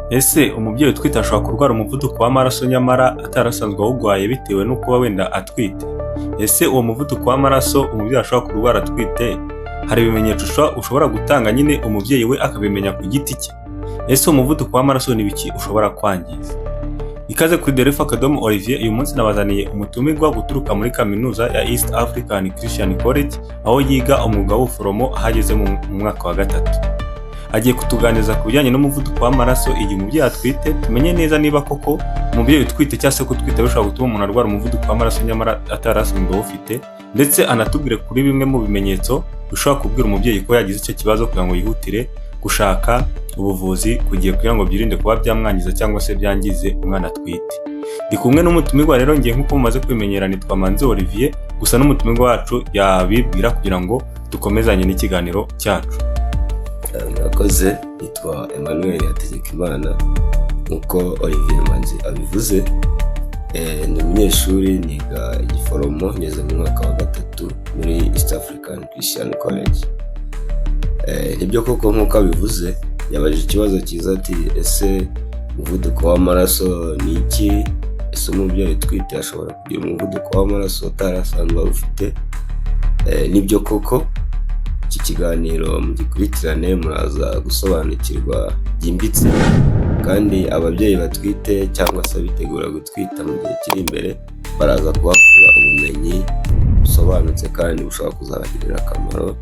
Ese umubyeyi utwite ashobora kurwara umuvuduko w'amaraso nyamara atarasanzwe awurwaye bitewe no kuba wenda atwite? Ese uwo muvuduko w'amaraso umubyeyi ashobora kurwara atwite, hari ibimenyetso ushobora gutanga nyine umubyeyi we akabimenya ku giti cye? Ese umuvuduko w'amaraso ni ibiki ushobora kwangiza? Ikaze kuri Derefa Akadomo Olivier. Uyu munsi nabazaniye umutumirwa guturuka muri kaminuza ya East African Christian College, aho yiga umwuga w'ubuforomo, aho ageze mu mwaka wa gatatu. Agiye kutuganiriza ku bijyanye n'umuvuduko w'amaraso igihe umubyeyi atwite, tumenye neza niba koko umubyeyi utwite cyangwa se gutwita bishobora gutuma umuntu arwara umuvuduko w'amaraso nyamara atarasanzwe awufite, ndetse anatubwire kuri bimwe mu bimenyetso bishobora kubwira umubyeyi ko yagize icyo kibazo kugira ngo yihutire gushaka ubuvuzi ku gihe, kugira ngo byirinde kuba byamwangiza cyangwa se byangize umwana atwite. Ndi kumwe n'umutumirwa rero, ngiye nk'uko mumaze kwimenyera nitwa Manzi Olivier, gusa n'umutumirwa wacu yabibwira kugira ngo dukomezanye n'ikiganiro cyacu. Murakoze, nitwa Emmanuel Hategekimana nk'uko Olivier Manzi abivuze. Ni umunyeshuri, niga igiforomo, ngeze mu mwaka wa gatatu muri East African Christian College. Nibyo koko nk'uko abivuze, yabajije ikibazo cyiza ati: "Ese umuvuduko w'amaraso ni iki? Ese umubyeyi utwite ashobora kugira umuvuduko w'amaraso atarasanzwe awufite?" Nibyo koko, iki kiganiro mugikurikirane muraza gusobanukirwa byimbitse, kandi ababyeyi batwite cyangwa se abitegura gutwita mu gihe kiri imbere baraza kuhakura ubumenyi busobanutse kandi bushobora kuzabagirira akamaro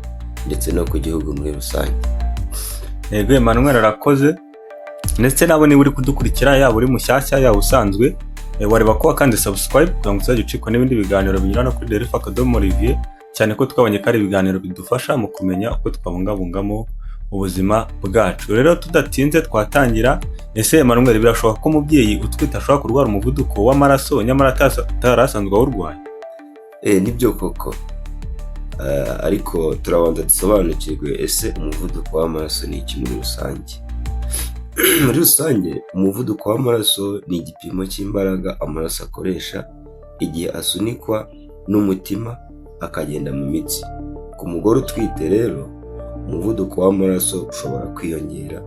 ndetse no ku gihugu muri rusange. Yego, Emmanuel arakoze. Ndetse nabo niba uri kudukurikira, yaba uri mushyashya, yaba usanzwe, wareba ko wakanze subscribe kugira ngo uzajye ucikwa n'ibindi biganiro binyura no kuri Derefa Akadomo Olivier, cyane ko twabonye ko ari ibiganiro bidufasha mu kumenya uko twabungabungamo ubuzima bwacu. Rero tudatinze twatangira. Ese Emmanuel, birashoboka ko umubyeyi utwite ashobora kurwara umuvuduko w'amaraso nyamara atari asanzwe awurwaye? Nibyo koko. Ariko turabanza dusobanukirwe, ese umuvuduko w'amaraso ni iki muri rusange? Muri rusange, umuvuduko w'amaraso ni igipimo cy'imbaraga amaraso akoresha igihe asunikwa n'umutima akagenda mu mitsi. Ku mugore utwite rero, umuvuduko w'amaraso ushobora kwiyongera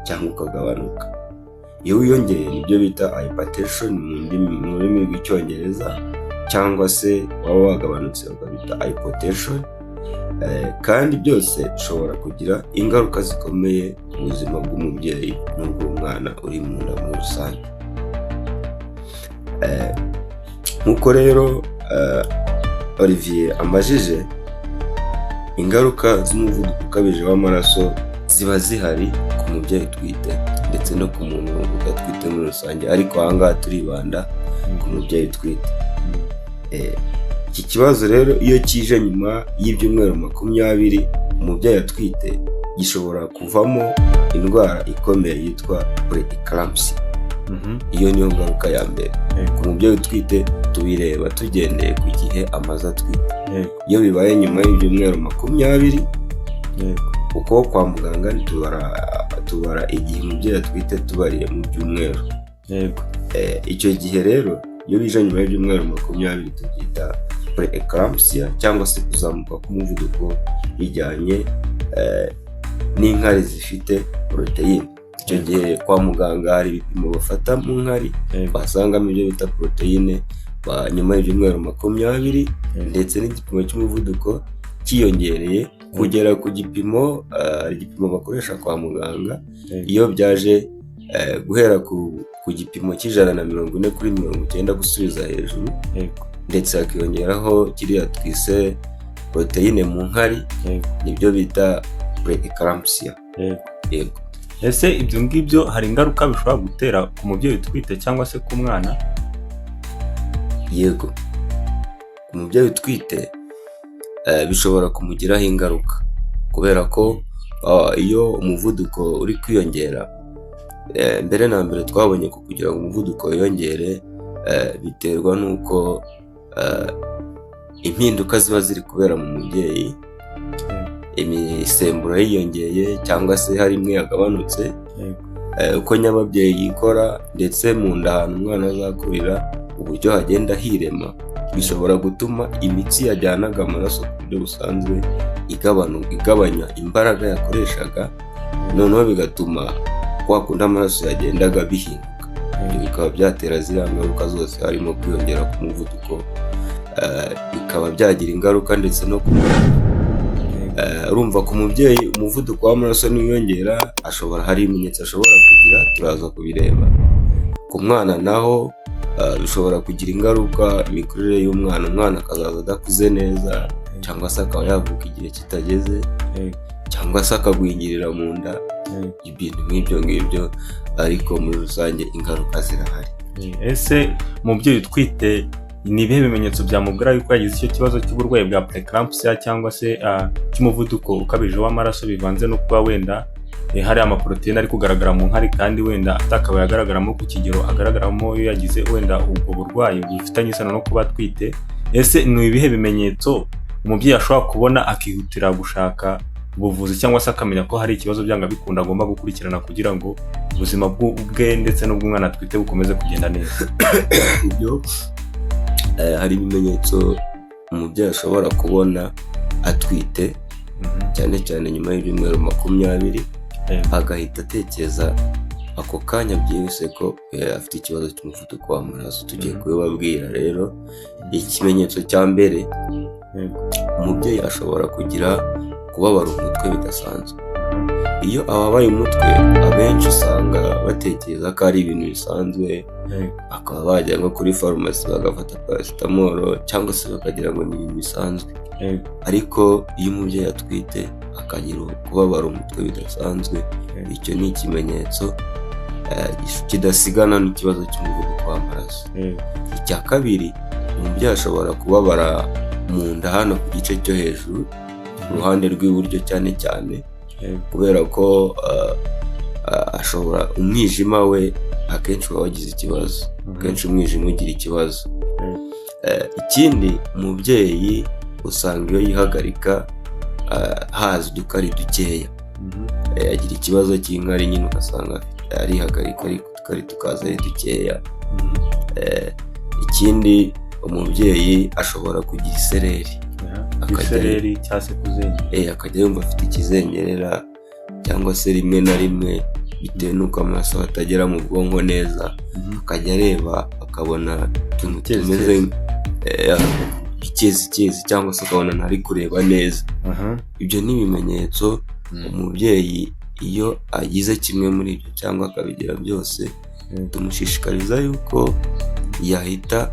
cyangwa ukagabanuka. Iyo wiyongereye nibyo bita hypertension mu rurimi rw'Icyongereza, cyangwa se waba wagabanutse bakabita hypotension. Kandi byose bishobora kugira ingaruka zikomeye ku buzima bw'umubyeyi n'ubw'umwana uri mu nda muri rusange. Nk'uko rero Olivier ambajije, ingaruka z'umuvuduko ukabije w'amaraso ziba zihari ku mubyeyi utwite ndetse no ku muntu udatwite muri rusange, ariko aha ngaha turibanda ku mubyeyi utwite. Iki kibazo rero iyo kije nyuma y'ibyumweru 20 umubyeyi atwite, gishobora kuvamo indwara ikomeye yitwa pre-eclampsia. Iyo niyo ngaruka ya mbere. Ku mubyeyi utwite tubireba tugendeye ku gihe amaze atwite. Iyo bibaye nyuma y'ibyumweru 20, kuko kwa muganga tubara igihe umubyeyi atwite tubariye mu byumweru. Icyo gihe rero iyo bije nyuma y'ibyumweru 20 tubyita pre-eclampsia, cyangwa se kuzamuka k'umuvuduko bijyanye n'inkari zifite poroteyine. Icyo gihe kwa muganga hari ibipimo bafata mu nkari, basangamo ibyo bita poroteyine nyuma y'ibyumweru 20, ndetse n'igipimo cy'umuvuduko cyiyongereye kugera ku gipimo, igipimo bakoresha kwa muganga. Iyo byaje guhera ku gipimo cy'140 kuri 90 gusubiza hejuru, ndetse hakiyongeraho kiriya twise poroteyine mu nkari, nibyo bita pre-eclampsia. Yego. Ese ibyo ngibyo hari ingaruka bishobora gutera ku mubyeyi utwite cyangwa se ku mwana? Yego, ku mubyeyi utwite bishobora kumugiraho ingaruka, kubera ko iyo umuvuduko uri kwiyongera, mbere na mbere twabonye ko kugira ngo umuvuduko wiyongere biterwa n'uko impinduka ziba ziri kubera mu mubyeyi, imisemburo yiyongeye cyangwa se hari imwe yagabanutse, uko nyababyeyi yikora, ndetse mu nda ahantu umwana azakurira uburyo hagenda hirema, bishobora gutuma imitsi yajyanaga amaraso ku buryo busanzwe igabanya imbaraga yakoreshaga, noneho bigatuma Kwa kundi amaraso yagendaga bihinduka, ibyo bikaba byatera ziriya ngaruka zose, harimo kwiyongera k'umuvuduko, bikaba byagira ingaruka ndetse no ku mwana. Urumva ku mubyeyi umuvuduko w'amaraso niwiyongera ashobora, hari ibimenyetso ashobora kugira, turaza kubireba. Ku mwana naho bishobora kugira ingaruka imikurire y'umwana, umwana akazaza adakuze neza, cyangwa se akaba yavuka igihe kitageze, cyangwa se akagwingirira mu nda, ibintu nk'ibyo ngibyo, ariko muri rusange ingaruka zirahari. Ese umubyeyi utwite ni ibihe bimenyetso byamubwira yuko yagize icyo kibazo cy'uburwayi bwa preeclampsia cyangwa se cy'umuvuduko ukabije w'amaraso, bivanze no kuba wenda hari amaporoteyine ari kugaragara mu nkari kandi wenda atakabaye agaragaramo ku kigero agaragaramo iyo yagize wenda ubwo burwayi bufitanye isano no kuba atwite? Ese ni ibihe bimenyetso umubyeyi ashobora kubona akihutira gushaka ubuvuzi, cyangwa se akamenya ko hari ikibazo byanga bikunda agomba gukurikirana kugira ngo ubuzima bwe ndetse n'ubw'umwana atwite bukomeze kugenda neza? Ibyo hari ibimenyetso umubyeyi ashobora kubona atwite, cyane cyane nyuma y'ibyumweru 20, agahita atekereza ako kanya byihuse ko afite ikibazo cy'umuvuduko w'amaraso. Tugiye kubibabwira rero. Ikimenyetso cya mbere, umubyeyi ashobora kugira kubabara umutwe bidasanzwe. Iyo ababaye umutwe, abenshi usanga batekereza ko ari ibintu bisanzwe, bakaba bajya nko kuri farumasi bagafata paracetamol, cyangwa se bakagira ngo ni ibintu bisanzwe. Ariko iyo umubyeyi atwite akagira kubabara umutwe bidasanzwe, icyo ni ikimenyetso kidasigana n'ikibazo cy'umuvuduko w'amaraso. Icya kabiri, umubyeyi ashobora kubabara mu nda hano ku gice cyo hejuru, uruhande rw'iburyo cyane cyane, kubera ko ashobora umwijima we akenshi uba wagize ikibazo. Akenshi umwijima ugira ikibazo. Ikindi, umubyeyi usanga iyo yihagarika haza udukari dukeya. Agira ikibazo cy'inkari nyine, ugasanga arihagarika ariko udukari tukaza ari dukeya. Ikindi, umubyeyi ashobora kugira isereri. Isereri cyangwa se kuzengera. Akajya yumva afite ikizengerera, cyangwa se rimwe na rimwe bitewe n'uko amaraso atagera mu bwonko neza, akajya areba akabona utuntu tumeze icyezi, cyangwa se akabona ntari kureba neza. Ibyo ni ibimenyetso. Umubyeyi iyo agize kimwe muri ibyo cyangwa akabigira byose, tumushishikariza yuko yahita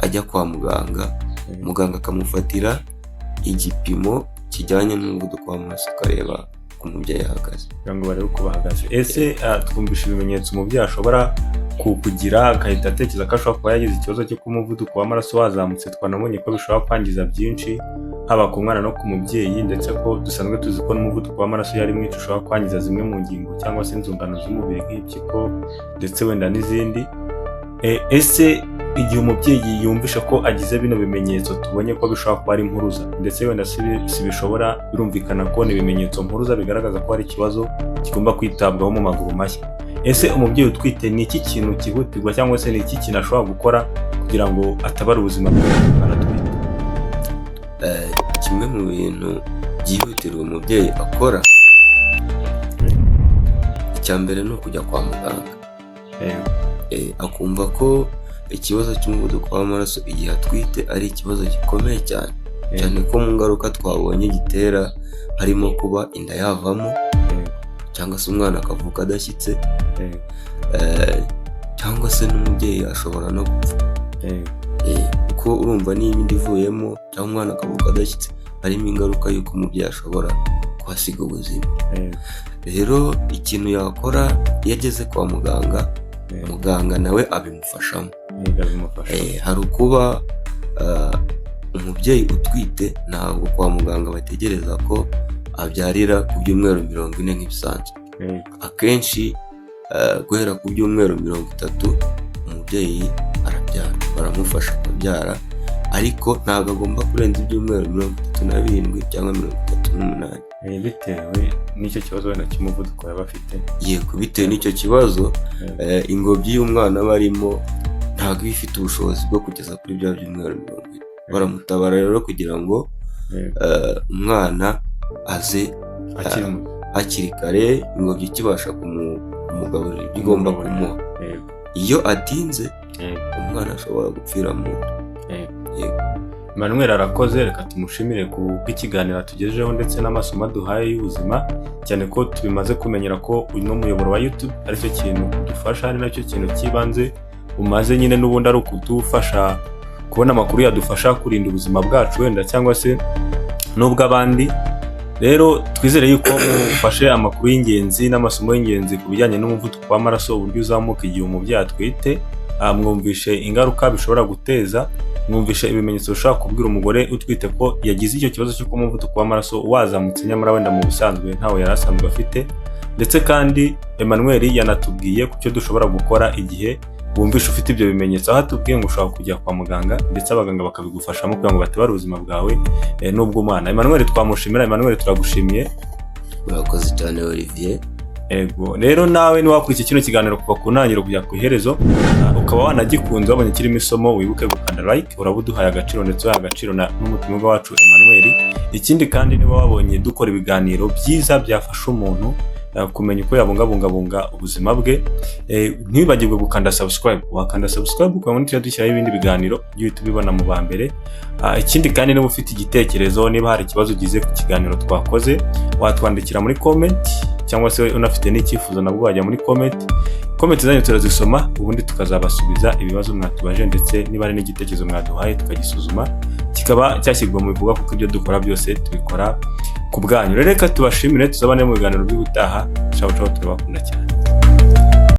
ajya kwa muganga, muganga akamufatira igipimo kijyanye n'umuvuduko w'amaraso, akareba uko umubyeyi ahagaze. Kugira ngo barebe uko bahagaze. Ese twumvisha ibimenyetso umubyeyi ashobora kugira agahita atekereza ko ashobora kuba yagize ikibazo cyo kuba umuvuduko w'amaraso wazamutse? Twanabonye ko bishobora kwangiza byinshi, haba ku mwana no ku mubyeyi, ndetse ko dusanzwe tuzi ko n'umuvuduko w'amaraso iyo ari mwinshi ushobora kwangiza zimwe mu ngingo cyangwa se inzungano z'umubiri nk'impyiko ndetse wenda n'izindi. Ese igihe umubyeyi yumvisha ko agize bino bimenyetso, tubonye ko bishobora kuba ari impuruza, ndetse wenda si bishobora, birumvikana ko ni ibimenyetso mpuruza bigaragaza ko hari ikibazo kigomba kwitabwaho mu maguru mashya. Ese umubyeyi utwite ni iki kintu cyihutirwa, cyangwa se ni iki kintu ashobora gukora kugira ngo atabare ubuzima bw'umwana atwite? Kimwe mu bintu byihutirwa umubyeyi akora, icya mbere ni ukujya kwa muganga. Akumva ko ikibazo cy'umuvuduko w'amaraso igihe atwite ari ikibazo gikomeye cyane, cyane ko mu ngaruka twabonye gitera harimo kuba inda yavamo, cyangwa se umwana akavuka adashyitse, cyangwa se n'umubyeyi ashobora no gupfa. Kuko urumva niba inda ivuyemo cyangwa umwana akavuka adashyitse, harimo ingaruka y'uko umubyeyi ashobora kuhasiga ubuzima. Rero ikintu yakora iyo ageze kwa muganga, muganga nawe abimufashamo. Hari ukuba umubyeyi utwite, ntabwo kwa muganga bategereza ko abyarira ku byumweru 40 nk'ibisanzwe. Akenshi guhera ku byumweru 30 umubyeyi arabyara, baramufasha akabyara, ariko ntabwo agomba kurenza ibyumweru 37 cyangwa 38. Bitewe n'icyo kibazo wenda cy'umuvuduko yaba afite. Yego, bitewe n'icyo kibazo, ingobyi y'umwana aba arimo ntabwo iba ifite ubushobozi bwo kugeza kuri bya byumweru 40. Baramutabara rero kugira ngo umwana aze hakiri kare, ingobyi ikibasha kumugaburira ibyo igomba kumuha. Iyo atinze, umwana ashobora gupfira mu nda. Yego. Emmanuel arakoze, reka tumushimire ku bw'ikiganiro atugejejeho ndetse n'amasomo aduhaye y'ubuzima, cyane ko tubimaze kumenyera ko uno muyoboro wa YouTube aricyo kintu udufasha, ari nacyo kintu cy'ibanze umaze nyine n'ubundi ari ukudufasha kubona amakuru yadufasha kurinda ubuzima bwacu wenda cyangwa se n'ubw'abandi. Rero twizere yuko mufashe amakuru y'ingenzi n'amasomo y'ingenzi ku bijyanye n'umuvuduko w'amaraso, uburyo uzamuka igihe umubyeyi atwite. Mwumvishe ingaruka bishobora guteza, mwumvishe ibimenyetso bishobora kubwira umugore utwite ko yagize icyo kibazo cy'uko umuvuduko w'amaraso wazamutse, nyamara wenda mu busanzwe ntawe yari asanzwe afite. Ndetse kandi Emmanuel yanatubwiye ku cyo dushobora gukora igihe wumvishe ufite ibyo bimenyetso, aho atubwiye ngo ushobora kujya kwa muganga ndetse abaganga bakabigufashamo kugira ngo batabare ubuzima bwawe n'ubw'umwana. Emmanuel twamushimira. Emmanuel, turagushimiye. Urakoze cyane, Olivier. Ego, rero nawe niba wakurikiye kino kiganiro kuva ku ntangiriro kujya ku iherezo, ukaba wanagikunze, wabonye kirimo isomo, wibuke gukanda like, uraba uduhaye agaciro ndetse uhaye agaciro n'umutumirwa wacu Emmanuel. Ikindi kandi, niba wabonye dukora ibiganiro byiza byafasha umuntu kumenya uko yabungabungabunga ubuzima bwe, ntiwibagirwe gukanda subscribe. Wakanda subscribe ukabona tujya dushyiraho ibindi biganiro, ujye uhita ubibona mu ba mbere. Ikindi kandi, niba ufite igitekerezo, niba hari ikibazo ugize ku kiganiro twakoze, watwandikira muri comment, cyangwa se unafite n'icyifuzo nabwo wajya muri comment. Comment zanyu turazisoma, ubundi tukazabasubiza ibibazo mwatubaje, ndetse niba hari n'igitekerezo mwaduhaye tukagisuzuma kikaba cyashyirwa mu bikorwa, kuko ibyo dukora byose tubikora ku bwanyu. Rero reka tubashimire, tuzabane mu biganiro by'ubutaha. Ciao ciao, turabakunda cyane.